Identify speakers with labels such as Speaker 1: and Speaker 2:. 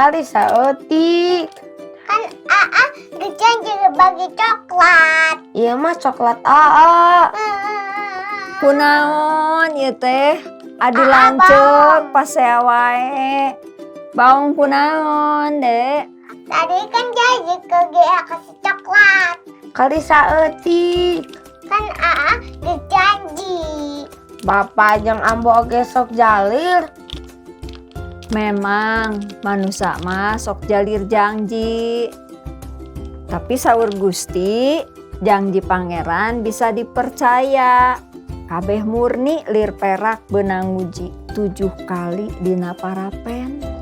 Speaker 1: Kali saeutik.
Speaker 2: Kan Aa janji bagi coklat.
Speaker 1: Ieu mah coklat Aa.
Speaker 3: Kunaon ieu teh? Adi lanceuk pasea wae. Baong kunaon, Dek?
Speaker 2: Tadi kan janji ke Gia kasih coklat.
Speaker 1: Kali saeutik.
Speaker 2: Kan Aa janji.
Speaker 1: Bapak jeung Ambo oge sok jalir.
Speaker 3: Memang manusia mah sok jalir janji. Tapi saur Gusti, janji Pangeran bisa dipercaya. Kabeh murni lir perak beunang nguji 7 kali dina parapen.